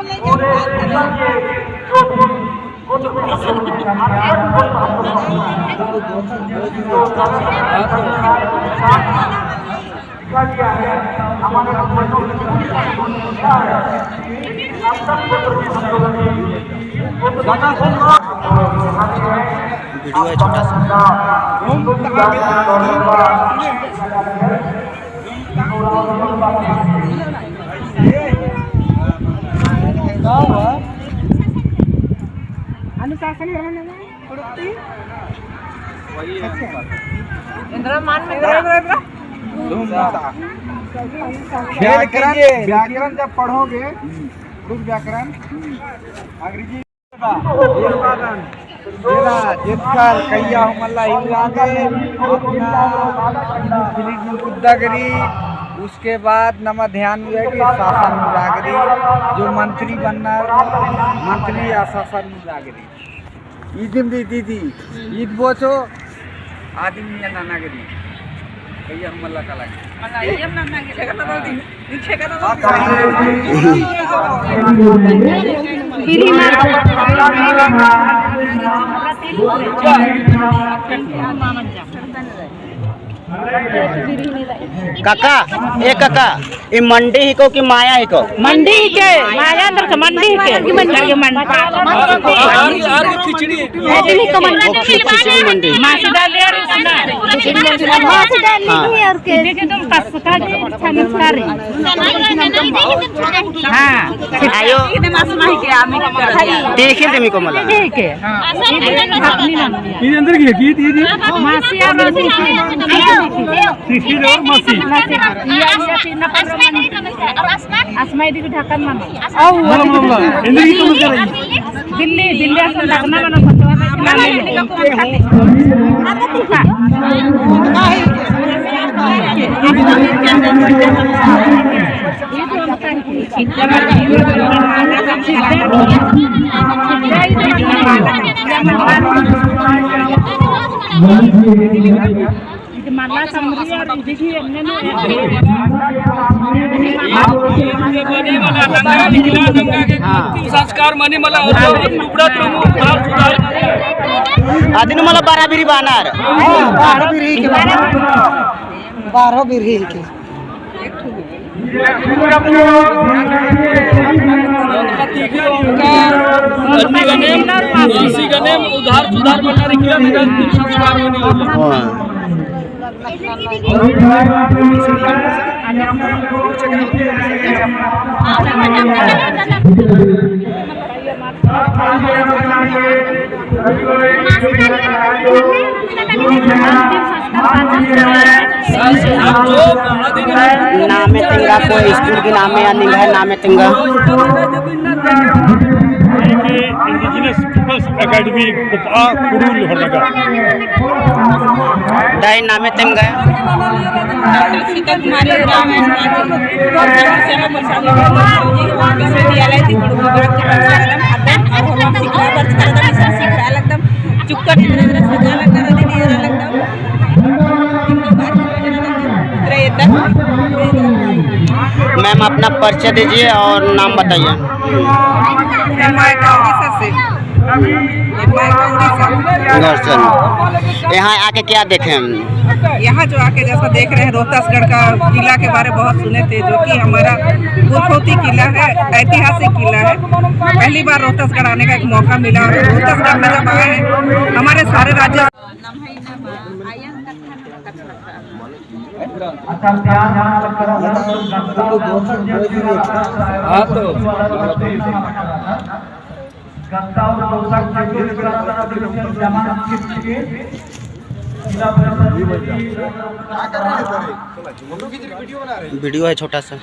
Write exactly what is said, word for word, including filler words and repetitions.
वीडियो है छोटा सा। अनुशासन रहना। इंद्रा मान में इंद्रा, इंद्रा, इंद्रा। व्याकरण, व्याकरण जब पढ़ोगे, रूढ़ व्याकरण, अंग्रेजी। जेतकर कइय्या हूँ मला हिंगागे, अपना कुद्दा करी, उसके बाद नमा ध्यान दिया कि शासन नू रआ करी, जो मंत्री बनना, मंत्री या शासन नू रआ करी। ईदिम दी दीदी, ईद बोचो, आदिम निया नाना गरी। कइय्या हूँ मला काला। मला ये नाना गरी। छेका तो दी, छेका तो दी। काका, ए काका, ई मंडी हिको कि माया हिको? मंडी हिके, माया अंदर से मंडी हिके। मंडी हिके, मंडी। आर, आर खिचड़ी। खिचड़ी मंडी। मासी डाल दिया और उसना। मासी डाल हाँ। दिया और के। देखिए तुम कस का दे, समझ का रही। हाँ। आयो। देखिए तुम को मला। ठीक है। ये अंदर की है, ये, ये, ये। मासी और मासी। तीसरी और मासी। मासी। ये, ये तीन नंबर में। असमाई दी ढक्कन मना। आओ, बोलो, बोलो, बोलो। हिंदी की तो मत कराइए। दिल्ली, दिल्ली असम ढक्कन मना, फतवा में मना। हाँ। संस्कार मनी मला और नुबड़ा तुम उधार सुधार। अदिन मला बारह बिरी बानर। बारह बिरी के बारह बिरी के। उधार सुधार मना रिकिया, संस्कार मनी। हाँ। नामे तेंगा कोई स्कूल की नामे या निंग्है नामे तेंगा। इंडिजिनस पीपल्स एकेडमी कोपआ कुड़ू लोहरदगा। दाई नामे तेंगा। डॉक्टर सीता कुमारी राम है, विश्वविद्यालय थी कुड़ू में बरक के संस्कार एकदम खतम, और हम सिखा बरचका एकदम, इसन सिखा लगदम, चुक्कर इतना इतना सजा लगदम, इतना इतना लगदम। मैम, अपना परिचय दीजिए और नाम बताइए। मैं कांग्रेस से। मैं कांग्रेस से। घर से। यहाँ आके क्या देखे हम? यहाँ जो आके जैसा देख रहे हैं, रोहतासगढ़ का किला के बारे बहुत सुने थे, जो कि हमारा बुरखौती किला है, ऐतिहासिक किला है। पहली बार रोहतासगढ़ आने का एक मौका मिला और रोहतासगढ़ में जब आए हैं, हमारे सारे राज्य हाँ तो वीडियो है छोटा सा।